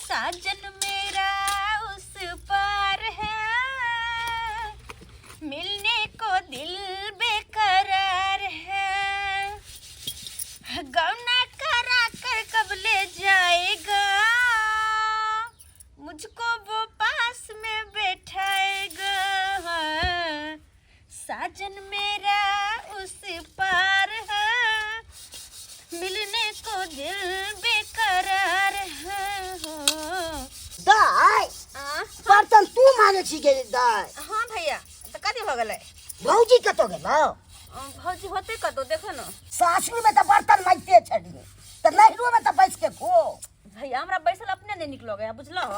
साजन मेरा उस पार है, मिलने को दिल बेकरार है। गौना करा कर कब ले जाएगा, मुझको वो पास में बैठाएगा। साजन मेरा उस पार है, मिलने को दिल बेकरार है। हो दाइ, आ? बर्तन तू मांगे छी गे दाइ? हाँ भैया, तऽ कथी भऽ गेलै? भौजी कतौ गेलौ? भौजी होतै कतौ, देखो ने। सासुर में तऽ बर्तन मांगते छली, तऽ नैहरो में तऽ बैस के खो। भैया, हमरा बैसल अपने नहि नीक लगैया, बुझलह?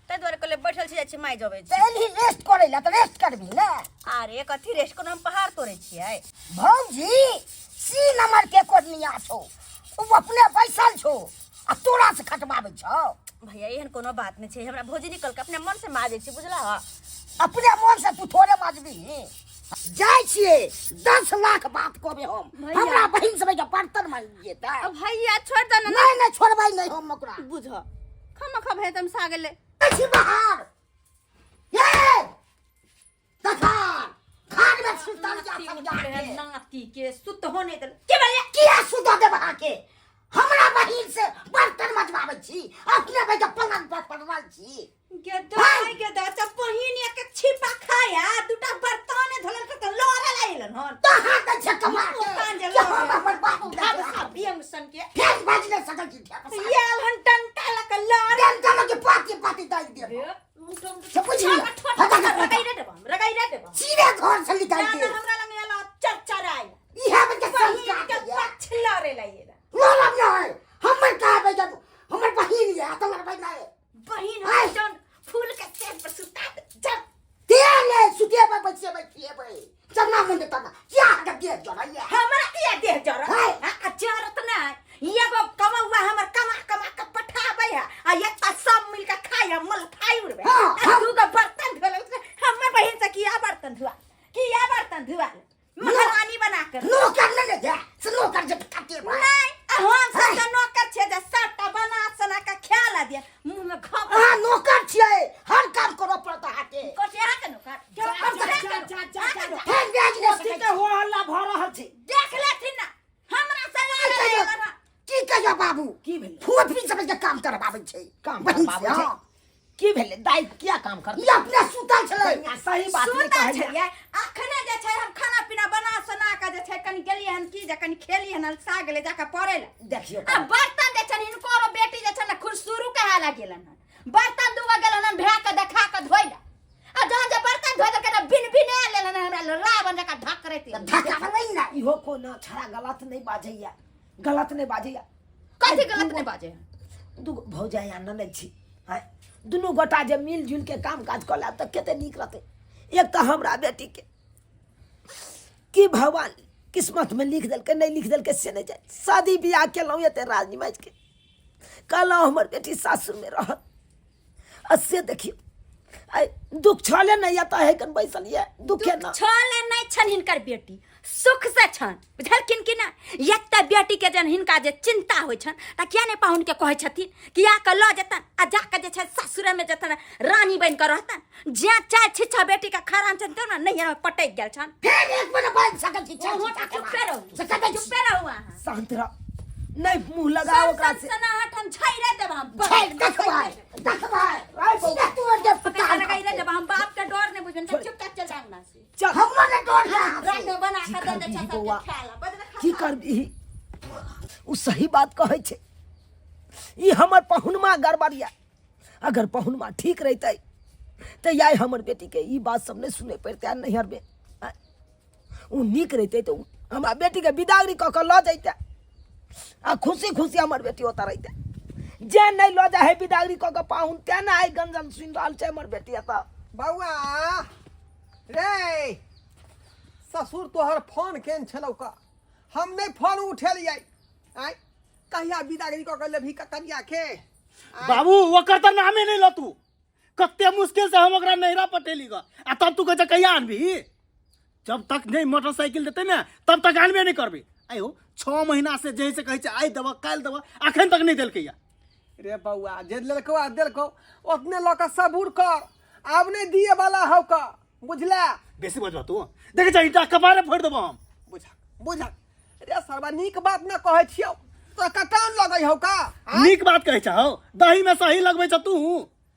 ताहि दुआरे कहलियै बैठल छी, जाइ छी माइ जबै तऽ छी। एलही रेस्ट करै लए तऽ रेस्ट करबही ने। अरे कथी रेस्ट, कोनो हम पहाड़ तोड़ै छियै? भौजी सी नंबर के कोडनिया छौ, ओ अपने बैसल छौ आ तोरा से खटबाबै छौ। भैया, एहन कोनो बात नहि छै। हमरा भौजी निकल के अपने मन से माजै छी, बुझलह? अपने मन से तू थोड़े माजबी। जाइ छियै, 10 लाख बात कहबै हम। भैया। हमरा बहिन सब के बर्तन मांगिए तऽ भैया, छोड़ि दे ने। नहीं नहीं, छोड़बै नहीं हम ओकरा। बुझ खमा खा भैया, तम सा गेलै। छी बाहर ये तखन घर में सुतल जा सब जाके। नाती के सुत हो नहीं देल के भैया। किया सुतऽ देब अहाँके? हमरा बहिन से बर्तन मजबाबै छी, अपने भाई के पलंग पर पड़ल छी। गेदा गेदा, तऽ बहिन एक छिपा खाया दूटा बर्तन धोलल के लड़े लागलन हन। तहाँ दै छै कमा के कान जे कि हम अपन बाबू ढाब सा बियंग सन के। फेर बाजि नहि सकै छी ढेप सा। याल हन टंटा लक लड़े। डंटा लगे पाती पाती दै देब से बुझि लिअ। हटा के रगैरे देब हम, रगैरे देब हम। सीधे घर से निकाल ना दे। ना, हमरा लंग एला चरचराय। इहे बच्चा बहिन संस्कार के ये। पक्ष लड़े लाइला। लड़ब नहि, हमर कहबै जब हमर बहिन ये तऽ लड़बै नहि। बहिन हाय। हम जन फूल के सेज पर सुता दे जब तेल सुतेबै, बैसेबै, खिएबै, जना मन तना। किया अहाँके देह जरैया? हमरा किया देह जरत? हाय। आ जरत नहि, एगो कमौआ हमर कमा कमा के पठाबै है आ एत्ता सब मिल के खाइ है, मल खाइ उड़बै। हाँ, आ दूगो बर्तन धोले, हमर बहिन से किया बर्तन धुआ, किया बर्तन धुआ महारानी बना कर? नौकर नहि ने जाय से नौकर जे कतेबै। नहीं, आ हम सब के नौकर छियै जे सबटा बना सना के खाय ला दिया, मुंह में घप। अहाँ नौकर छियै, हर काम करऽ पड़त अहाँके। कथी अहाँके नौकर? जा जा जा जा जा जा। फेर ब्याज नहि कथी सकै के हो हल्ला भऽ रहल छै? देख लेथिन ना, हमरा से की लड़े कहियो? लगन। की कहियो बाबू? की भेलै? फोफी समझ के काम करबाबै छै। काम बहिन से, करबाबै छै? हाँ। की भेलै दाइ, किया काम करतै? ई अपने सुतल छलै। कनिया सही बात नहि सुतल कहैया। छलियै अखने जे छै, हम खाना पीना बना सोना के जे छै कनि गेलियै हन की जे कनि खेलियै हन, अलसा गेलै जाके पड़ै लए। देखियौ। आ बर्तन जे छनि, हिनकोरो बेटी जे छनि ने खुरसुरू कहे ला गेलन हन, बर्तन दूगो गेलन हन भए के देखा के धोइ ला, आ जहन जे बर्तन धोइ देलकै तऽ बिन बिने लेलन हन हमरा रावण जकाँ ढकरैत। धक्का नहि ने। इहो कोनो छड़ा गलत नहि बाजैया, गलत नहि बाजैया। कथी गलत नहि बाजै? दूगो भौजाइ आ ननद छी आँय, दुनू गोटा जे मिल जुलि के काम काज कऽ लेब तऽ कते नीक रहतै। एक तऽ हमरा बेटीके की भगवान किस्मतमे लिख देलकै, नहि लिख देलकै से नहि जानि। शादी बियाह केलहुँ एते राज निमाजके, कहलहुँ हमर बेटी सासुरमे रहत, आ से देखियौ आइ दुख छले नहि एतऽ हेकन बैसल यऽ दुखे ना। छले नहि छनि हिनकर बेटी, सुख से छनि, बुझलखिन कि नहि? एते बेटी के जन हिनका जे चिंता होइ छनि तऽ किया नहि पाहुन के कहै छथिन कि आ कऽ लऽ जेतनि आ जाके जे छै सासुरे में जेतनि, रानी बनि कऽ रहतनि। जे चारि छिछा बेटी के खरान छनि तब ने नैहर में पटकि गेल छनि। फेर एक बेर बाजि सकै छी? अहूँ तऽ चुपे रहू। से कतै छी? चुपे रहू अहाँ। शांत रह, नहि मुँह लगाओ ओकरा से। सनसनाहट हम झाइरे देब हम। छै, देखबै देखबै, सीधा तोड़ देब पकड़ लगाइरे देब हम। बाप के डर नहि बुझबनि तऽ चुपचाप चल जाउ ना से। चल। हमरो ने डर है अहाँ से। रात बना की कऽ दऽ दै करबिही छै बौआ? सबके खाय ला बजरे। की करबिही, ओ सही बात कहै छै। ई हमर पहुनमा गड़बड़ यऽ। अगर पहुनमा ठीक रहितै तऽ आइ हमर बेटीके ई बात सब नहि सुनै पड़ितै। आ नैहरमे आँय, ओ नीक रहितै तऽ ओ हमरा बेटीके बिदागरी कऽ कऽ लऽ जैतै आ खुशी खुशी हमर बेटी ओतऽ रहितै। जे नहि लऽ जाइ है बिदागरी कऽ कऽ पाहुन, तेँ ने आइ गंजन सुनि रहल छै हमर बेटी एतऽ। बौआ रे, ससुर तोहर फोन केन छलौ का, हम नहि फोन उठेलियै। आँय, कहिया बिदागरी कऽ के लेबही कनिया के? बाबू, ओकर तऽ नामे नहि लऽ तू। कते मुश्किल से हम ओकरा नैहरा पठेली ग, आ तब तू कहै छै कहिया आनबही? जब तक नहि मोटरसाइकिल देतै ने तब तक आनबे नहि करबै। आयो 6 महीना से जे से कहै छै आइ देबऽ काल्हि देबऽ, अखन तक नहि देलकै या। रे बौआ जे लेलकौ आ देलकौ ओतने लऽ कऽ सबूर कर आब नहि दिए वाला हौ का बुझला बेसी बजबा तू देखे छ ईटा कपारे फोड़ि देबो हम बुझक बुझक रे सरवा नीक बात न कहै छियौ तोरा कटान लगै हौ का आँय? नीक बात कहै छ हौ दही में सही लगबै छ तू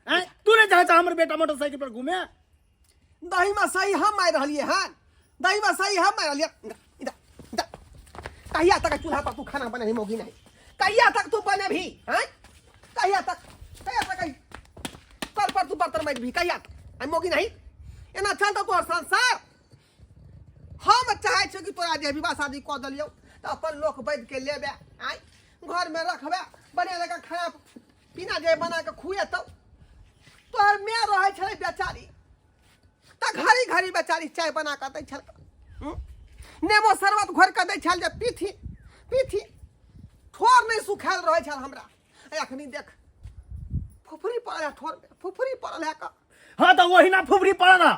आँय तू नहि चाहै छ हमर बेटा मोटरसाइकिल पर घूमे दही में सही हम मारि रहलियै हन दही में सही हम मारि रहलियै इधर, इधर, इधर। कहिया तक चूल्हा पर तू खाना बनेबही मौगी नहीं कहिया तक तू बनेबही हैं कहिया तक कहिया तक ई तर पर तू बर्तन माजबही कहिया तक आई मौगी नहीं एना चलतौ तोहर संसार हम चाहै छियौ कि तोरा जे विवाह शादी कऽ देलियौ तऽ अपन लोक वैद्य के लेबे आय घरमे रखबे बढ़िआँ जकाँ खाना पीना जे बना कऽ खुएतौ तोहर माय रहै छलै बेचारी तऽ घड़ी घड़ी बेचारी चाय बना कऽ दै छल नेबो शरबत घोरि कऽ दै छल जे पीथी पीथी ठोर नहि सुखायल रहै छल हमरा एखनी देख फुफरी पड़ल है ठोर फुफरी पड़ल है कऽ हाँ तऽ ओहिना फुफरी पड़ल है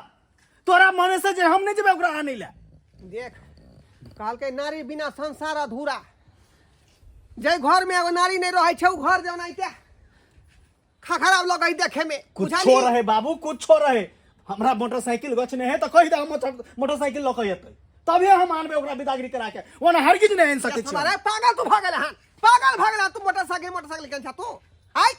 तोरा मने से जे हम नहि जेबै ओकरा आनै लए देख कहलकै नारी बिना संसार अधूरा जाहि घरमे एगो नारी नहि रहै छै ओ घर जे ओनाहिते खखराब लगै देखे में कुछो रहे बाबू कुछो रहे हमरा मोटरसाइकिल गछने है तऽ कहि दे हम मोटरसाइकिल लऽ कऽ एतै तभे हम आनबै ओकरा बिदागरी करा के ओना हरगिज नहि आनि सकै छी अरे पागल तू भऽ गेल हन पागल भऽ गेल हन तू मोटरसाइकिल मोटरसाइकिल केन छा तू आइ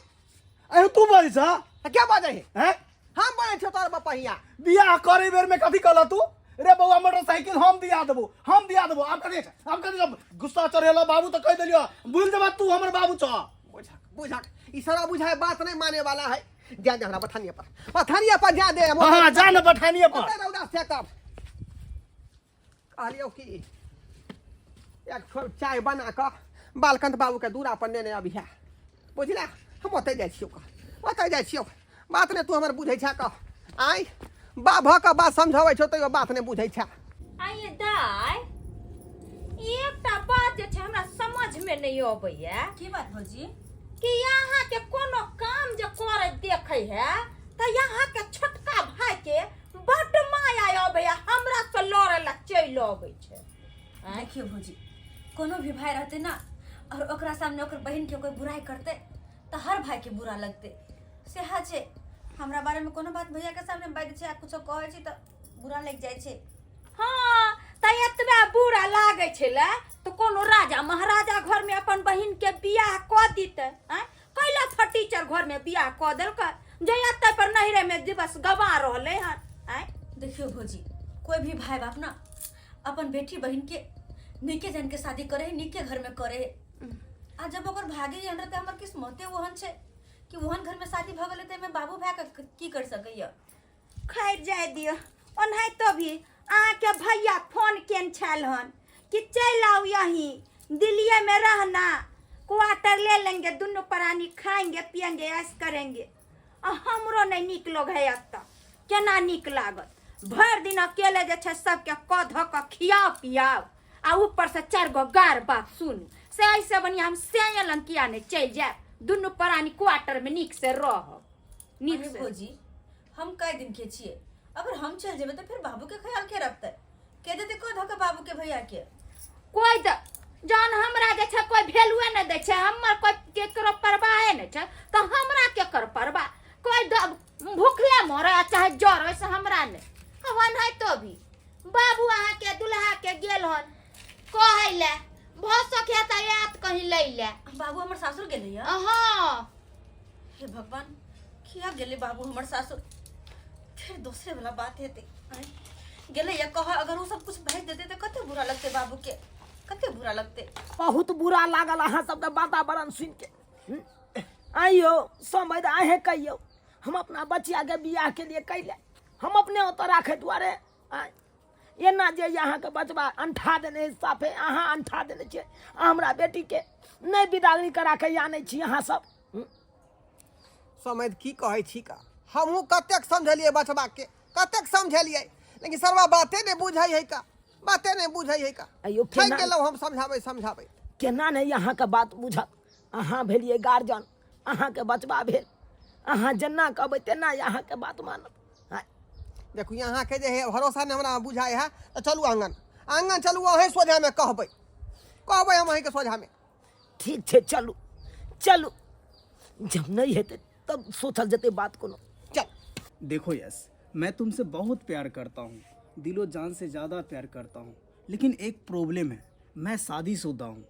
अरे तू बजै छ तऽ के बजै है हैं हम बजै छियौ तोहर बपहिया बियाह करे बेर में कथी कहल तू रे बौआ मोटरसाइकिल हम दिया देबो हम दिया देबो आब कथी आब कथी सब गुस्सा चढ़ेलो बाबू तऽ कहि देलियो भूल जेबा तू हमर बाबू छ बुझक बुझक ई सारा बुझाए बात नहीं माने वाला है जा दे हमरा बथानिया पर बथानिया पर जा दे हाँ हाँ जा न बठानिए पर ओतै रौदा से कब कहलियौ कि एक ठोप चाय बना कऽ बालकंठ बाबूके दूरा पर नेने अबिहे बुझला हम ओतै जाइ छियौ कह ओतै जाइ छियौ बात नहि तू हमर बुझै छह कह आँय बा भऽ कऽ बात समझाबै छौ तैयो बात नहि बुझै छह आइए दाइ एकटा बात जे छै हमरा समझमे नहि अबैया की बात भौजी कि अहाँके कोनो काम जे करे देखै है तऽ अहाँके छोटका भाइके बड्ड माया अबैया हमरा से लड़े ला चलि अबै छै आँय? देखियौ भौजी कोनो भी भाई रहते ना और ओकरा सामने ओकर बहिन के कोई बुराई करते तऽ हर भाई के बुरा लगते सेहा छै हमरा बारे में कोनो बात भैया के सामने बाजै छै आ कुछो कहै छै तऽ बुरा लागि जाइ छै हँ तऽ एतबे बुरा लागै छलै तऽ कोनो राजा महाराजा घरमे अपन बहिनके बियाह कऽ दितै आँय कैला फटीचर घरमे बियाह कऽ देलकै जे एतऽ पर नैहरेमे दिवस गवा रहलै हन आँय देखियौ भौजी कोई भी भाई बाप ना अपन बेटी बहिन के नीके जान के शादी करे है नीके घर में करे है आ जब ओकर भागे एहन रहते हमर किस्मते ओहन छै कि ओहन घर में शादी भऽ गेलै तऽ एहिमे बाबू भाय के की कर सकैया खैर जाय दियौ ओनाहितो भी अहाँके भैया फोन केने छल हन कि चलि आउ यहीं दिल्लीए में रहना क्वार्टर ले लेंगे दुनू प्राणी खाएंगे पियेंगे ऐश करेंगे आ हमरो नहि नीक लगै है एतऽ केना नीक लागत भरि दिन अकेले जे छै सबके कऽ धऽ कऽ खियाउ पियाउ आ ऊपरसँ चारि गो गार बात सुनू से ऐसे बढ़िआँ हम से लग किया नहि चलि जायब दुनू प्राणी क्वार्टरमे नीक से रहब नीक अरे से भौजी हम कए दिन के छियै अगर हम चलि जेबै तऽ फेर बाबू के ख्याल के रखतै के देतै को धोके बाबू के भैया के कोइ द जहन हमरा जे छै कोइ वैल्यूए नहि दै छै हमर कोइ केकरो परवाहे नहि छै तऽ हमरा केकर परवाह कोइ द भूखले मरे आ चाहे जरे से हमरा नहि ओनाहितो भी बाबू अहाँके दुल्हा के गेल हन कहै लए भऽ सकै तऽ आयत कहीं लै लए बाबू हमर सासुर गेलै हँ हँ हे भगवान किया गेलै बाबू हमर सासुर फेर दोसरे वाला बात हेतै आँय गेलै या कह अगर ओ सब कुछ भेज देतै तऽ कते बुरा लगतै बाबू के कते बुरा लगतै बहुत बुरा लागल अहाँ सबके वातावरण सुनि के आइयो समय तऽ अहें कहियौ हम अपना बचियाके बियाह के लिए कैले हम अपने ओतऽ राखै दुआरे आँय एना जे यऽ अहाँके बचबा अंठा देने अछि साफे अहाँ अंठा देने छियै अहाँ हमरा बेटीके नहि बिदागरी करा के आनै छी अहाँ सब समझ की कहै छी का हमहूँ कतेक समझलियै बचबाके कतेक समझलियै लेकिन सरवा बाते नहि बुझै है का बाते नहि बुझै है का अयो थाकि केना गेलहुँ हम समझाबै समझाबै केना नहि अहाँके बात बुझत अहाँ भेलियै गार्जियन अहाँके बचबा भेल अहाँ जेना कहबै तेना अहाँके बात मानत आँय, देखू अहाँके जे है भरोसा नहि हमरा बुझाइ है तऽ चलू आङ्गन आङ्गन चलू अहीँ सोझामे कहबै कहबै हम अहीँके सोझामे ठीक छै चलू चलू जब नहि हेतै तब सोचल जेतै बात कोनो। चल। देखो यश, मैं तुमसे बहुत प्यार करता हूँ, दिलो जान से ज़्यादा प्यार करता हूँ, लेकिन एक प्रॉब्लम है, मैं शादीशुदा हूँ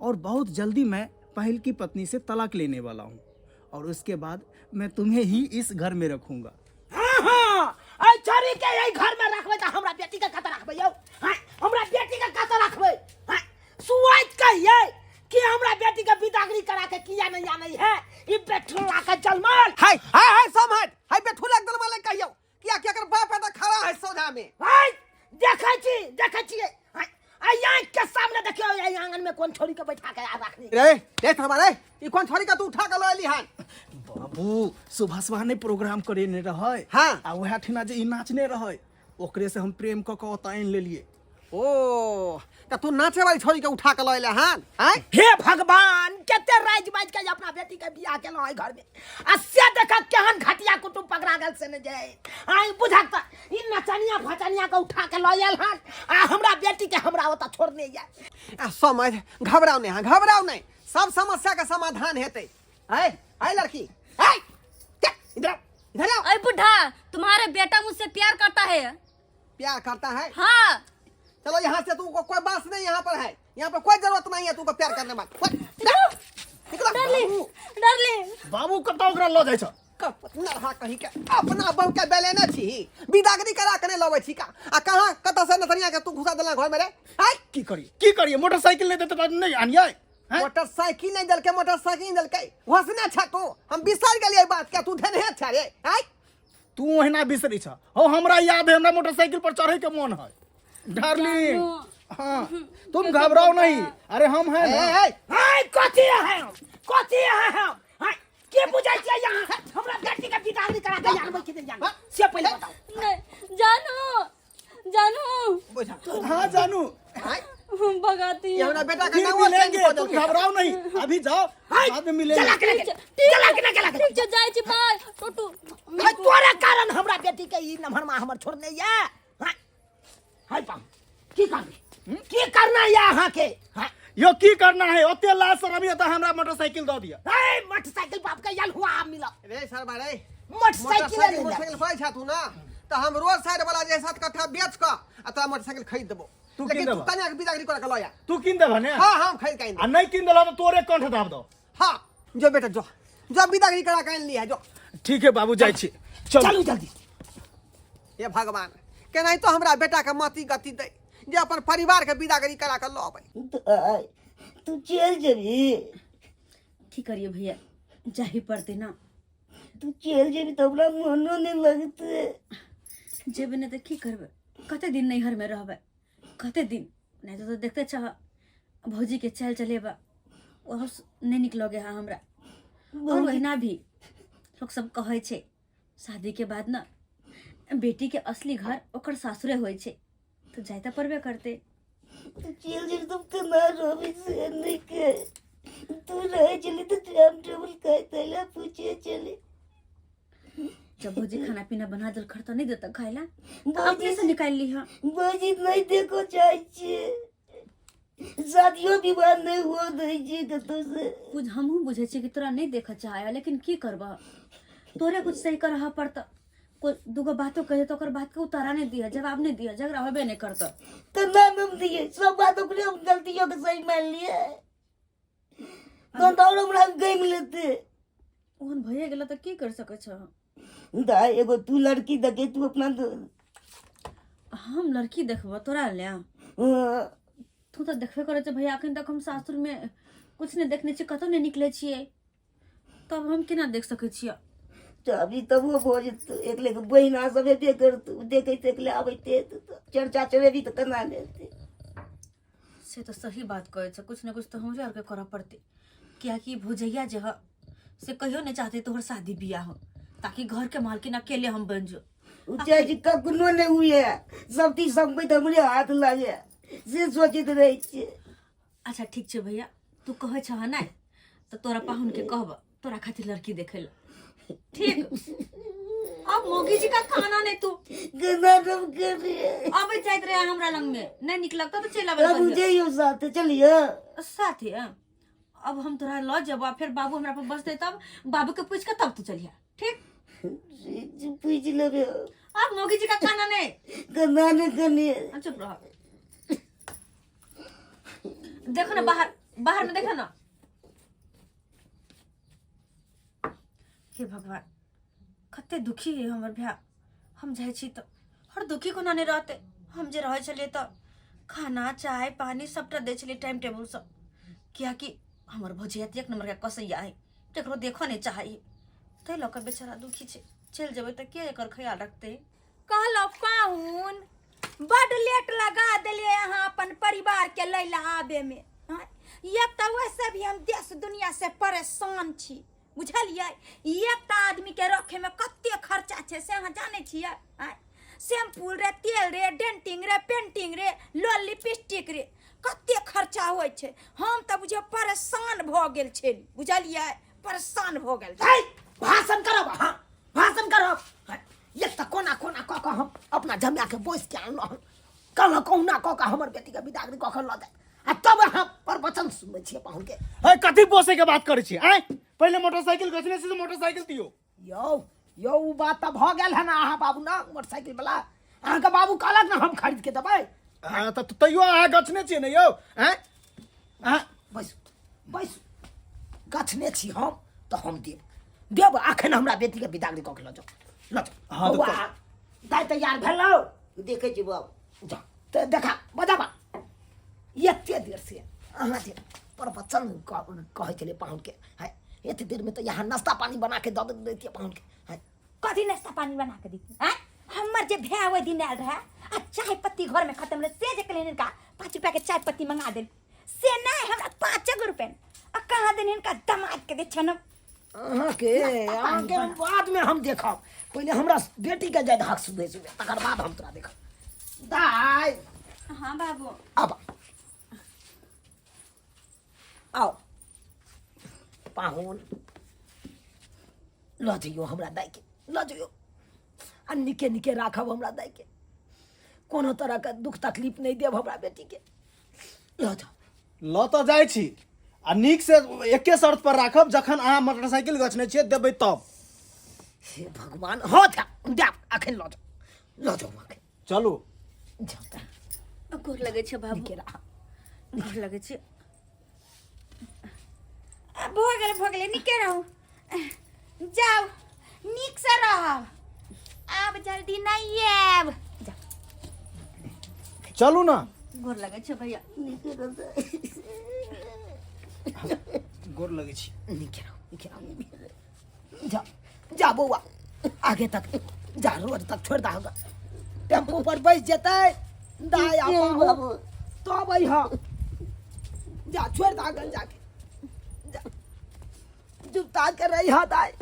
और बहुत जल्दी मैं पहल की पत्नी से तलाक लेने वाला हूँ और उसके बाद मैं तुम्हें ही इस घर में रखूँगा। हाँ हाँ, एहि छोरी के एहि घर में रखबै तऽ हमरा बेटी के कतऽ रखबै यौ? हाँ, हमरा बेटी के कतऽ रखबै? हाँ, सुआइत कहियै कि हमरा बेटी के बिदागरी करा के किया नहीं आनै है ई बेठुला के जलमल। हाय हाय हाय समहट, हाय बेठुला के जलमल कहियौ किया कि एकर बाप एतऽ खड़ा है सोझा में। हाय देखै छी, देखै छियै। हाय, आ आँखि के सामने देखियौ एहि आंगन में कोन छोरी के बैठा के आ रखनी। रे रे थमा रे, ई कोन छोरी के तू उठा के लऽ एली हन? बाबू सुबह सुबह नहीं प्रोग्राम करेने रहै। हाँ। आ वएह ठिना जे ई नाचने रहै ओकरे से हम प्रेम कऽ के ओतऽ आनि लेलियै। ओ त तू नाचे वाली छोरी के उठा के लऽ एले हन? आँय? हे भगवान, कते राजि बाजि के अपना बेटी के बियाह केलहुँ एहि घर में, आ से देख केहन घटिया कुटुम्ब पकड़ा गेल से ने जे आइ बुझक त ई नचनिया फचनिया के उठा के लऽ आयल हन आ हमरा बेटी के हमरा ओतऽ छोड़ने जाय। आ समझ, घबराउ नहीं, हाँ घबराउ नहीं, सब समस्या के समाधान हेतै। आय आय लड़की, आय इधर आओ, इधर आओ। अरे बुढ़ा, तुम्हारा बेटा मुझसे प्यार करता है। प्यार करता है? हाँ। चलो यहाँ से, तुमको कोई बात नहीं यहाँ पर है, यहाँ पर कोई जरूरत नहीं है तुमको प्यार करने वाला। निकलो। Darling, darling. बाबू कतऽ ओकरा लऽ जाइ छ? नरहा कहीं के अपना बहू के बेलेने छी, बिदागरी करा के नहीं लबै छी का? आ कहाँ कतऽ से नसरिया के तू घुसा देला घर में रे? आय की करिए, की करिए? मोटरसाइकिल नहीं देते तो नहीं आनिए? हैं? मोटरसाइकिल नहीं देलकै, मोटरसाइकिल नहीं देलकै, घोसने छ तू, हम बिसर गेलियै बात के, तू धेने छ रे। आय तू ओहिना बिसरी छ। हो हमरा याद है, हमरा मोटरसाइकिल पर चढ़े के मन है। डार्लिंग, हाँ तुम घबराओ नहीं, अरे हम हैं ना। ए, ए, हाय कथी है हम, कथी है हम? हाय के बुझै छियै यहाँ हमरा बेटी के बिदागरी करा के आनबै कि नहीं आनबै से पहिले बताउ। नहीं जानू, जानू। बुझा। हाँ जानू। आय हम भगाती ये हमरा बेटा के फिर नाम चेंज मिलेंगे, कऽ तुम देलकै। घबराओ नहीं, अभी जाओ, हाय, बाद में मिलेंगे। चला के ठीक, चला के चला के ठीक छै, जाइ छी, बाय। टोटू। हाय, तोरे कारण हमरा बेटी के ई नम्हरमा हमर छोड़ने या। हाय, हाय पाम, की करबी, की करना या अहाँ के? हाय। यो की करना है, ओते लाज शरम ये तो हमरा मोटरसाइकिल दऽ दिया। हाय, मोटरसाइकिल बाप के यल हुआ आब मिला। रे सरबा रे, मोटरसाइकिल ले जा। मोटरसाइकिल पाइ छा तू ना, त हम रोड साइड वाला जे 7 कट्ठा बेच क आ तोरा मोटरसाइकिल खरीद देबो। तू लेकिन किन तू देबा? कन्या के बिदागरी करा के लऽ आ। तू किन देबा ने? हाँ, हम खरीद के आनि आ देबो। नहीं किन देला तो तोरे कंठ दाब दो। हाँ, जो बेटा जो, जो बिदागरी करा के आनि लिया जो। ठीक है बाबू, जाइ छी। चलू। चलू जल्दी। हे भगवान, केनाहितो हमरा बेटा के मति गति दे जे अपन परिवार के बिदागरी करा के लऽ अबै। तू चलि जेबही? की करिए भैया, जाही पड़ते ना। तू चलि जेबही तऽ हमरा मनो नहि लगतै। जेबै नहि तऽ की करबै, कते दिन नैहर में रहबै, कते दिन? नहीं तो देखते छह भौजी के चाल चलेबा, ओहो नहीं निक लगे है हमरा। और वहिना भी लोग सब कहै छै शादी के बाद ना बेटी के असली घर ओकर सासुरे होइ छै, तो जाय तऽ पड़बे करते। तू चलि जेबही तऽ केना रहबी से नहि के। तू रहै छली तऽ टाइम टेबुल खाइ तैला पूछे छली। जब भौजी खाना पीना बना देल खर तऽ नहीं देता खाइला, तो अपने से निकालि लीह। भौजी नहीं देखो चाहै छियै, शादियो विवाह नहीं हुआ दै छियै कतौ से। बुझ, हमहूँ बुझै छियै कि तोरा नहीं देखऽ चाहै, लेकिन की करबह, तोरे कुछ सही करह पड़त। कोई दूगो बातो कहे तो ओकर बात के उतारा नहीं दिह, जवाब नहीं दिह, झगड़ा होबे नहीं करत। तऽ नाम हम दिए सब बात ओकरे हम गलतियों के सही मान लिए, तहन तऽ आओर हमरा गमि लेतै। ओहन भइए गेल तऽ की कर सकै छह? दाइ एगो तू लड़की देखे तू अपना हम लड़की देखबो तोरा ले? हाँ। तू तऽ देखबे करै छै भैया, अखन तक हम सासुर में कुछ नहीं देखने छियै, कतौ नहीं निकले छियै, तब हम केना देख सकै छियै? तऽ अभी तबो भऽ जेतौ, एकले के बहिना सब हेबे करतौ, देखैत एकले आबैत हेतौ तऽ चर्चा चलेबी तऽ केना लेतै? से तऽ सही बात कहै छै, कुछ ने कुछ तऽ हमरे आरके करऽ पड़तै, कियाकि भौजैया जे ह से कहियो नहीं चाहते तोहर शादी बियाह हो, ताकि घर के मालकिन अकेले हम बन जो। उ चाहै छै कखनो नहि हुए, सब चीज सम्पति हमरे हाथ लागे, से सोचैत रहै छियै। अच्छा ठीक छै भैया, तू कहै छह नहि तऽ तोरा पाहुन के कहब तोरा खातिर लड़की देखे ला। ठीक, अब मोगी जी का खाना नहीं तू केना हम करियै? अबै जाइत रहे हमरा लग में, नहीं निक लगता तो चलि आबै। अब जइयो साथे, चलियो साथे। अब हम तोरा लऽ जेबो आ फेर बाबू हमरा पर बजतै तब बाबू के पूछि के तब तू चलिहा ठीक। पूछि लेबै। अब मोगी जी का काना नहीं। कना ने कने। अब चुप रहो। देखो ना बाहर, बाहर में देखो ना। हे भगवान, कते दुखी है हमर भैया। हम जाइ छी तऽ हर दुखी कोना नहि रहतै। हम जे रहै छलियै तऽ खाना चाय पानी सबटा दै छलियै टाइम टेबुलसँ, कियाकि हमर भौजी एक नम्बरके कसैया है, ककरो देखऽ नहि चाहै है, ताहि लऽ कऽ बेचारा दुखी छै। चलि जेबै तऽ के एकर ख्याल रखतै? कहलहुँ पाहुन, बड लेट लगा देलियै अहाँ अपन परिवारके लै लए आबेमे। एक तऽ वैसे भी हम देश दुनिया से परेशान छी, बुझलियै? एकटा आदमीके रखैमे कते खर्चा छै से अहाँ जानै छियै? आँय, शैम्पूल रे, तेल रे, डेंटिंग रे, पेंटिंग रे, लोल लिपस्टिक रे, कते खर्चा होइ छै। हम तऽ बुझियौ परेशान भऽ गेल छली, बुझलियै? परेशान भऽ गेल। है, भाषण करब अहाँ, भाषण करब। है, एक तऽ कोना कोना कऽ कऽ हम अपना जमाके बैस के आनलहुँ हन, कहलहुँ कहुना कऽ कऽ हमर बेटीके विदागरी कऽ कऽ लऽ जाय, आ तब अहाँ प्रवचन सुनबै छियै पाहुनके। है, कथी पोसै के बात करै छी? आँय, पहिले मोटरसाइकिल गछने छी तऽ मोटरसाइकिल दियौ। यौ यौ, ओ बात तऽ भऽ गेल है ने अहाँ बाबू ना, मोटरसाइकिल वाला अहाँके बाबू कहलक ने हम खरीद के देबै। हँ, तऽ तैयो अहाँ गछने छियै ने यौ? आँय, अहाँ बैसू बैसू, गछने छी हम तऽ हम देब देब। अखन हमरा बेटीके विदागरी कऽ के लऽ जाउ, लऽ जाउ। हँ, तऽ बौआ, दाइ तैयार भेलौ? देखै छी बाबू। जा तऽ देखा बजाबा। एते देर से अहाँ जे प्रवचन कहै छलियै पाहुनके, है एते देरमे तऽ यहाँ नाश्ता पानी बना के दऽ दैतियै पाहुनके। है, कथी नाश्ता पानी बना के दी? आँय, हमर जे भाय ओहि दिन आयल रहै आ चाय पत्ती घरमे खत्म रहै, से जे कहलियनि हिनका 5 रुपया के चाय पत्ती मंगा देल, से नहि हमरा 5 गो रुपया आ कहाँ दिन हिनका दमाद के दे छन। अहाँके अहाँके हम बादमे हम देखब, पहिले हमरा बेटीके जाय हक सुबह सुबह, तकर बाद हम तोरा देखब। दाइ। हाँ बाबू। आब आओ पाहुन, लऽ जइयौ हमरा दाइके, लऽ जइयौ आ निके निके राखब हमरा दाइके, कोनो तरहके दुख तकलीफ नहि देब हमरा बेटीके। लऽ जाउ। लऽ तऽ जाइ छी आ नीक से एके शर्त पर राखब, जखन अहाँ मोटरसाइकिल गछने छियै देबै तब। हे भगवान, हँ देब देब, अखन लऽ जाउ, लऽ जाउ अखन। चलू। जाउ तऽ। गोर लगै छै बाबू। निके राख। गोर लगै छै। आ, भऽ गेलै भऽ गेलै, नीके रहू, जाउ नीकसँ रहब, आब जल्दी नहि आयब, जाउ। चलू ने। गोर लगै छै भैया। नीके रहतै। गोर लगै छी। निके रहू, निके रहू। जा जा बौआ, आगे तक जा, रोड तक छोड़ दहक, टेम्पू पर बैस जेतै दाइ आ ठीक छै पाहुन, बाबू। तब अइह। जा छोड़ दहक जाके, जा जुता के रहिह दाइ,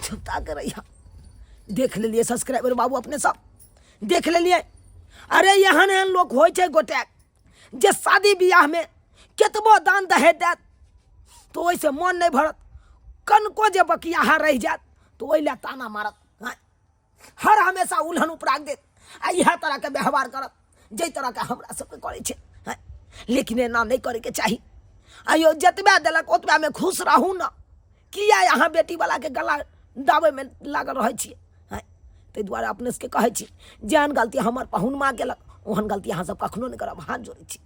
जुता के रहिह। देख लेलियै सब्सक्राइबर बाबू, अपने सब देख लेलियै। अरे एहन एहन लोक होइ छै गोटेक जे शादी बियाहमे केतबो दान दहेज देत तऽ ओहिसँ मन नहि भरत, कनको जे बकियाहा रहि जायत तऽ ओहि लए ताना मारत। हँ, हर हमेशा उलहन उपराग देत आ इएह तरहके व्यवहार करत जाहि तरहके हमरा सबके करै छै। हँ, लेकिन एना नहि करैके चाही। आइयो जतबे देलक ओतबेमे खुश रहू ने, किया अहाँ बेटीवलाके गला दाबैमे लागल रहै छियै? हँ, ताहि दुआरे अपने सबके कहै छी, जेहन गलती हमर पाहुन माँ केलक ओहन गलती अहाँ सब कखनो नहि करब, हाथ जोड़ै छी।